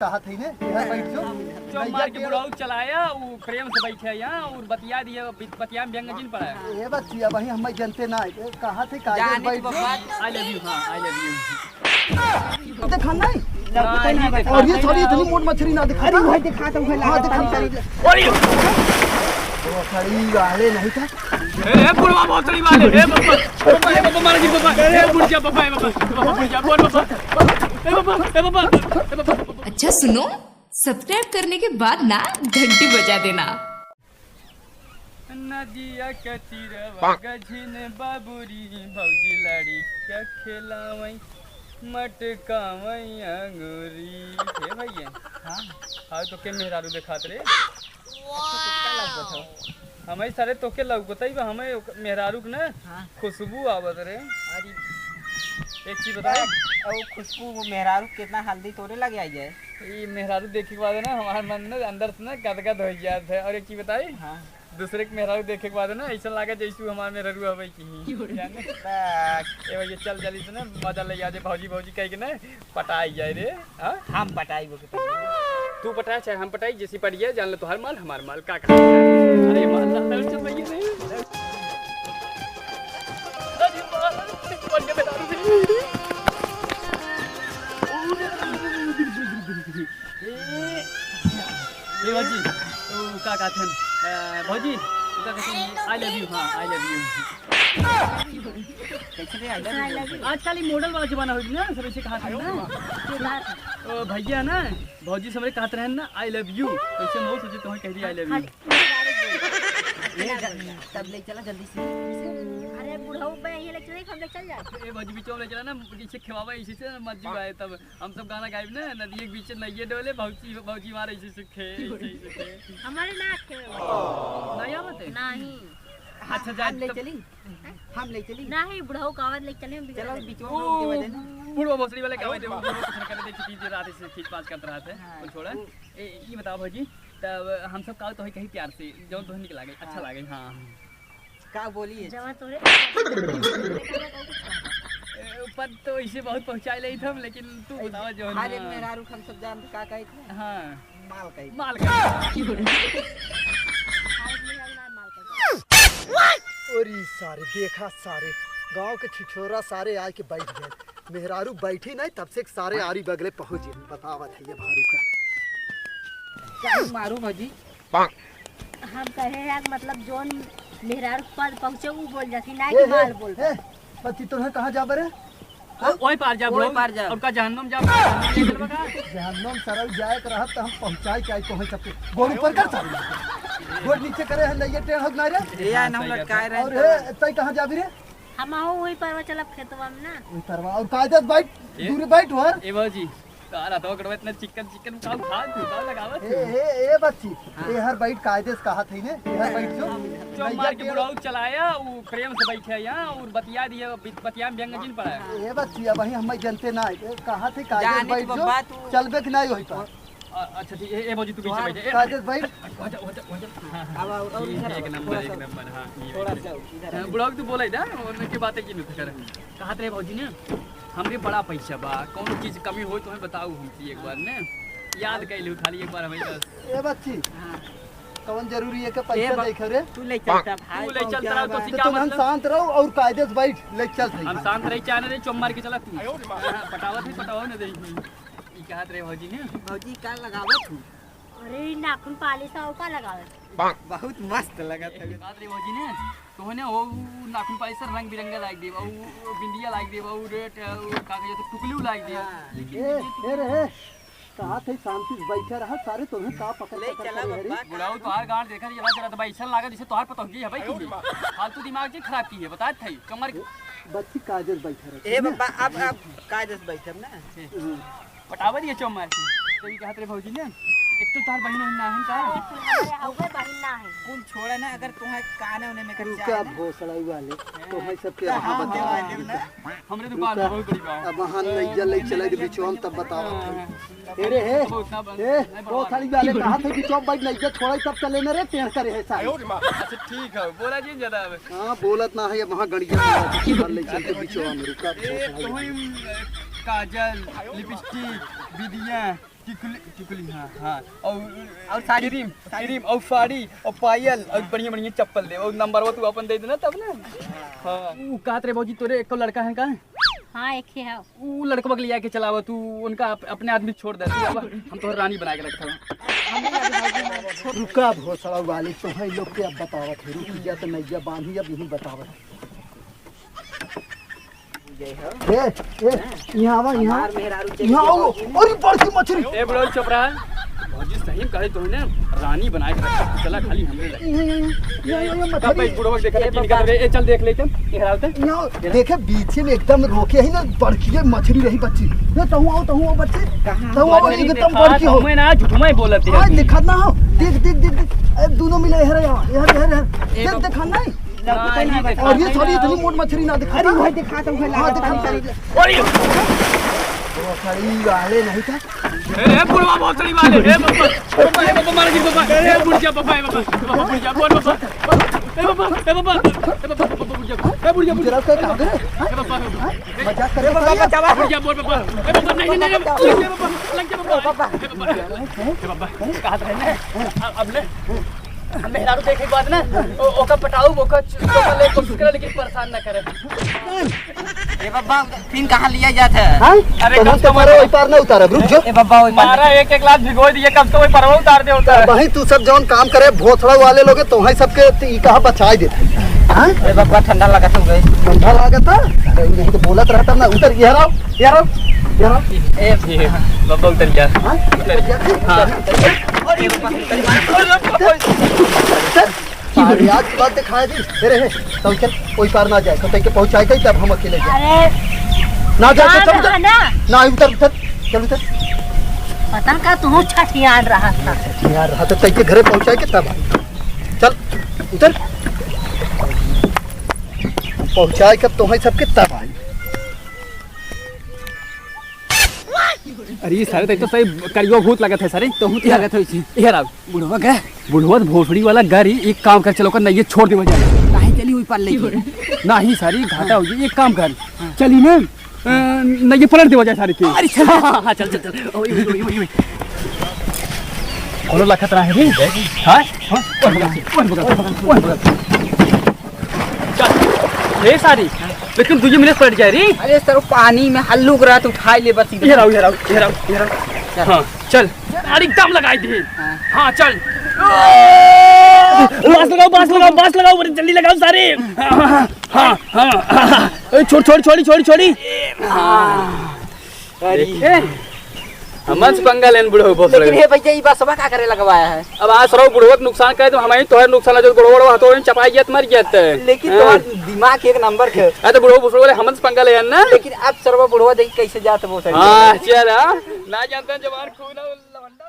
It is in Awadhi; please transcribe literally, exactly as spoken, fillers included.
कहा थे ने, इधर बैठ जो। जो नैया मार के के बुढ़ऊ चलाया, वो प्रेम से बैठे यहाँ और बतिया दिया, बि-, बतिया में व्यंग जिन पड़ा है। ए बच्ची, अबहीं हम जनते ना है। ए, कहा थे, काहे जाने बैठ के जो? बात। I love you, हाँ, I love you। देखा नहीं? नहीं, नहीं देखा। और ये सॉरी, इतनी मोट मछली ना दिखा। अरे, वही दिखा तो, वही हाँ, लगा दिखा। था। अरे! वो सड़ी वाले नहीं था। ए, ए, बुढ़वा भोसड़ी वाले, ए, बाबा, बाबा, ए, बाबा, मार दी, बाबा, ए, बुढ़ जा, बाबा, ए, बाबा, बाबा, बुढ़ जा, बोल, बाबा, ए, बाबा, ए, बाबा, ए, बाबा। अच्छा सुनो, subscribe करने के बाद ना घंटी बजा देना। नदिया के तीरवा गझिन बाबूरी, भौजी लड़ी के खेलावई, मटकावई अंगूरी। हे भैया। हाँ। हाँ, तो के मेहरारू देखात रे? अच्छा, तो का लागत हो? हमें सारे तोके लौकतई बा, हमें ओक-, मेहरारू के ना हाँ। खुशबू आवत रे। अरे। एक चीज बताई? अब वो खुशबू, वो मेहरारू कितना हल्दी तोरे लगे आई है। ये मेहरारू देखे के बाद ना हमारे मन में अंदर से ना गदगद हो जात है। और एक चीज बताई? हाँ। दूसरे के मेहरारू देखे के बाद ना ऐसा लागे जैसे हमारे मेहरारू हवे की ही। जाने? बा, ए भैया, चल जल्दी से ना मजा ले आ जाए, भौजी भौजी कह के ना पटाई जाए रे। हाँ? हम पटाई वो के पहले। तू पटाए चाहे हम पटाई, जैसी पड़ी है, जान लो, तोहार माल, हमार माल, का कहा? अरे माल, लड़ चल भैया रे। अरे माल, बढ़िया मेहरारू रे। ए, ए भौजी, ओ, का कहत हन? अ, भौजी, ओ, का कहत हन? I love you, हाँ, I love you। कैसे रे, I love you? आजकल ये model वाला जमाना हो गया ना, सब ऐसे कहत हन ना। ओ, भैया ना, भौजी से हमरे कहत रहन ना, "I love you।" तो ऐसे हम सोचे, तुम्हें कह दिया, "I love you।" ए, जा, तब ले चला जल्दी से। अरे बुढ़ऊ बे, ये ले चले, हम ले चल जाए। ए, भौजी, बीचवा में ले चला ना, जैसे खिलावा, इसी से मत जुआए तब। हम सब गाना गाइब ना, नदिये के बीच नइये डोले, भौजी, भौजी मारे इसी से खे, इसी से खे। हमारे ना खे। नहीं आवत है? नहीं। अच्छा, जा हम ले तब। चली? हम ले चली? नहीं, बुढ़ऊ का आवाज ले चले, हम भी चलो, चले। बीच में ओ, उनके वजह से। बुढ़वा भोसड़ी वाले का आवाज है, वो बुढ़वा कुछ न करे, देखी, तीन दिन रात से खींच पास करत रहत है। हाँ। कुल छोड़ा। वो ए, ये बताओ भौजी, तब हम सब का तोहे कही प्यार से, जौन तोहे निक लागे, अच्छा हाँ। लागे, हाँ। का बोली है? जमा तोरे ए, पर तो इसे बहुत पहुँचाए लेत हम, लेकिन तू बतावा जौन हर एक हाँ। मेहरारू हम सब जानत का कही थे? हाँ। माल कही। माल कही। हर एक मेहरारू ना माल कही। अरे सारे, देखा सारे, गाँव के छिछोरा सारे आए के बैठ गए। मेहरारू बैठी नहीं, तब से सारे आरी बगले पहुँच गए। बतावत है ये भारू का। का मारू भौजी? हम कहे यार, मतलब, जौन मेहरारू पद पहुँचे, ऊ बोल जाती, ना ए, कि ए, माल बोल। ए, पति तोहे कहाँ जाबे रे? ओ, ओए पार जा, ओए ब्रो। पार जा। अब का जहन्नुम जा, जहन्नुम ले चलबा का? जहन्नुम सरल जाए के रहत, त हम पहुँचाए के आई तोहे सबके। गोड़ ऊपर कर सारे। गोड़ नीचे करे है, नइये टेढ़ हो ना रे? ए, यार, हम लटकाए रहे और तो। ए, तई कहाँ जाबी रे? हम आहू वही परवा चलब खेतवा में ना। वही परवा, और कायदे से बैठ, ए, दूरी बैठ, हर। ए भौजी, तारा तो ओकरवा इतना चिकन चिकन का उठा, तू का लगावत ए, हो? ए, ए बच्ची, हाँ। ए हर बैठ कायदे से कहा थई ने, ए हर बैठ जो। जो मार के बुढ़ऊ चलाया, वो प्रेम से बैठे यहाँ और बतिया दिए, बि-, बतिया में व्यंग जिन पड़ा है। ए बच्ची, अबहीं हम जनते ना है, ए कहा थई कायदे से जाने बैठ के जो, बात वो चलबे कि नहीं वही पर। अ-, अच्छा ठीक है, ए भौजी तू पीछे बैठे। ए, कायदे से बैठ। हो जा, हो जा, हो जा। हाँ, हाँ। अब और, और ये इधर एक आओ, नंबर, थोड़ा एक सा, नंबर, हाँ, ये थोड़ा बैठे। सा इधर हाँ, आओ। बुढ़ऊ तू बोले ना, उनके बातें की नहीं कर। कहा थे भौजी ने, हमरे बड़ा पैसा बा, कौनो चीज कमी होई तो हमें बताऊ हमसे एक बार ने। याद कर लियो खाली एक बार हमें बस। ए बच्ची, हाँ। कौन जरूरी है कि ए पैसा बा-, देखे रे? तू ले चलता भाई, तू ले चलता रहो, तो तो सिखा तुम हम मतलब। शांत रहो और कायदे से बैठ, ले चल सही। हम शांत रही, चाहे नहीं, चुप मार के चला तू। हाँ, पटावा थे, पटावा न दे। ई कहत रहे भौजी ने। भौजी का लगावत हूँ? अरे, ई नाखून पालिश और का लगावत? बहुत मस्त लगत है। बात रे भौजी ने, तोहने वो नाखून पालिश से रंग बिरंगा लाग देबा, वो बिंदिया लाग देबा, वो रेट, वो का कहे तो टुकलू लाग देबा। हाँ। लेकिन ए, ये ए रे, ए, कहा थे शांति से बैठे रहा, सारे तुम्हें का पकड़ ले पकड़ चला करे, अरे? बब्बा। बुढ़ऊ तोहार गांड देखा, ये जरा तो भाई ऐसा लागा जैसे तोहार पतंगी है भाई, तू फालतू दिमाग जे खराब की है, बता थे, कमर ए, बच्ची कायदे से बैठे रहे, ए ना? बब्बा, अब, अब कायदे से बैठब ना। हम्म। पटावा दिए चौमार की। तो ये कहत रहे भौजी ने, एक तो तार बहिन ना है का? अरे, कुल हमारे हउवे बहिन ना है। कुल छोड़ा ना, अगर तुम्हें काने उने में कर रुका चाहे ना। भोसड़ा वाले, तो है सबके तो वहाँ हम बताओ। देवा देव ना। हमरे दुकान रुका। बहुत बड़ी बात। अब वहाँ नैया ले चले के बिचवा में तब बताओ। हाँ, हाँ। ए रे, हे, बहुत ना बन-, ए, नहीं, बहुत भगवान। सारी वाले कहा थे बिचवा में बैठ नैया छोड़ा तब चले ना रे, टेढ़ करे है सारे। अच्छा, ठीक है, बोला जी ज्यादा अब। हाँ, बोलत ना है, अब वहाँ गड़िया मारा, तो किधर ले चलते बिचवा में रुका, ए, भोसड़ा तुम्हें, वाले। काजल, लिपस्टिक, बिंदिया, टिकुली, टिकुली, हाँ, हाँ। और और साड़ी, क्रीम, साड़ी। क्रीम, और साड़ी, और पायल, और बढ़िया, बढ़िया चप्पल दे। और नंबरवा तू अपन दे देना तब ना। हाँ। उ कहत रहे भौजी, तोरे एको लड़का है का? हाँ, एक ही है। उ लड़कवा के लिया के चलावा तू, उनका अप-, अपने आदमी छोड़ दे तू, अब हम तोहर रानी बना के रखा। रुका भोसड़ा वाली, तोहई लोग के अब बतावत है, रुक जा तो नैया बांधी, अब यहीं बतावत है। ए, ए, यहाँ आवा, यहाँ। हमार मेहरारू चली यहाँ आओ। गई। अरे, बड़की मछली। ए, बुढ़ऊ, चुप रहा। भौजी सही में कहे तो ने रानी बनाए के रखा। चला, खाली हमरे लगे। यहाँ, यहाँ, यहाँ, यहाँ, यहाँ, तब मछली। भाई बुढ़वा के देखा ए, था, कि निकल बाबा। रहे। ए, चल देख लेते हैं। ये हरावते हैं। यहाँ, देखे, बीच में एकदम रोके ही ना, बड़की मछली रही बच्ची। ये तहु आओ, तहु आओ बच्ची। कहाँ? तहु आओ, मछली एकदम देखा, बड़की हो। तहु ना, झूठ में बोलत है आज अभी। दिखा ना हो। देख, देख, देख, देख। ए, दोनों मिले, हरे, यहाँ, हरे, हरे, हरे। ए, देख, बाबा। दिखा नहीं। लौकी तो नहीं बता। और ये थोड़ी इतनी मोट मछली ना दिखा। अरे भाई दिखा तो भाई हाँ, लगा दिखा। था। अरे! वो खड़ी वाले नहीं था। ए, ए, बुढ़वा भोसड़ी वाले, ए, बाबा, बाबा, ए, बाबा, मार गिर, बाबा, ए, बुढ़िया, बाबा, ए, बाबा, बाबा, बुढ़िया, बोल, बाबा, ए, बाबा, ए, बाबा, ए, बाबा, बाबा, बुढ़िया, ए, बुढ़िया, बुढ़िया, जरा से कहाँ गए? ए, बाबा, बाबा, हाँ? मजाक करे ए, बाबा, बाबा, बाबा, बुढ़िया, बोल, बाबा, ए, बाबा, नहीं, नहीं, नहीं, नहीं, ए, बाबा, लग जा, बाबा, ए, बाबा, ए, बाबा, कहा था ना? अब, अब ले। मेहरारू देखे के बाद ना, ओ-, ओका पटाऊ, ओका च-, ओका ले कोशिश करे, लेकिन परेशान ना करे। ए बाबा, फिर कहाँ लिया जात है? हाँ? अरे, तो कम हम से तो कम मारो, ओई पार ना उतारब, रुक जो। ए बाबा, ओई पार मारा, एक एक लाख भिगो दिए, कब तो ओई पारवा उतार दे होता है। भाई, तू सब जौन काम करे, भोसड़ा वाले लोग, तो वहीं सबके त-, ई कहाँ बचाए देते हैं? हाँ? ए बाबा, ठंडा लागत हो गए। ठंडा लागत है? अरे, नहीं तो बोलत रहता ना, उतर, ये रहो, ये रहो, ये रहो। ए, बाबा, उतर गया। हाँ? उतर गया। हाँ। अरे, अरे, आज के बाद दिखाया जी। अरे, हे, चल, चल, कोई पार ना जाए, तो तैके पहुंचाए गई, तब हम अकेले जाए। अरे, ना जा, चल, चल, उतर। ना, उतर, उतर, चल, उतर। पता का तू छठियार रहा था। छठियार रहा था, तैके घरे पहुंचाए के तब आई। चल, उतर। पहुंचाए के तोहई सबके तब आई। अरे, ये सारे तो, तो सही करियो भूत लगत है, सारे तो भूत लगत है इसी। यार, अब बुढ़वा गए। बुढ़वा तो भोसड़ी वाला गाड़ी, एक काम कर, चलो कर, नहीं, ये छोड़ देवा जाए। नहीं चली हुई पार लेके। नहीं, सारी घाटा हो जाए, एक काम कर, हाँ। चली ना, अ, नहीं, ये पलट देवा जाए सारे के। अरे, चल। हाँ, हाँ, हाँ, चल, चल, चल। ओए, ओए, ओए, ओए, ओए। कोनो लखत रहा है रे? हाँ? हाँ? ओए, बगा, ओए, बगा, ओए, बगा। चल, हे सारी, लेकिन तुझे मिले पड़ जाए रे। अरे सर, पानी में हल्लुक रहा तो उठाई ले बस इधर। ये रहो, ये रहो, ये रहो, ये रहो। चल। हाँ, चल। अरे एकदम लगाई दे। हाँ। हाँ, चल। बांस लगाओ, बांस लगाओ, बांस लगाओ, बड़ी जल्दी लगाओ सारे। हाँ, हाँ, हाँ, हाँ। ए, छोड़, छोड़, छोड़ी, छोड़ी, छोड़ी। हाँ। अरे। देखे? हमन से पंगा लेन बुढ़ऊ भोसड़े। लेकिन हे भैया, ई बसवा का करे लगवाया है? अब आज सरऊ बुढ़ऊ के नुकसान करे तो हमही तोहर नुकसान है, जो बुढ़ऊ, बुढ़ऊ हथौड़े में चपाई जात, मर जात। लेकिन हाँ। तोहर दिमाग एक नंबर के। अरे तो बुढ़ऊ भोसड़े वाले हमन से पंगा ले यार ना। लेकिन अब सरवा बुढ़वा देखी कैसे जात भोसड़ी। हाँ, चल, हाँ। ना जानते हैं जवान खून है, लवंडा।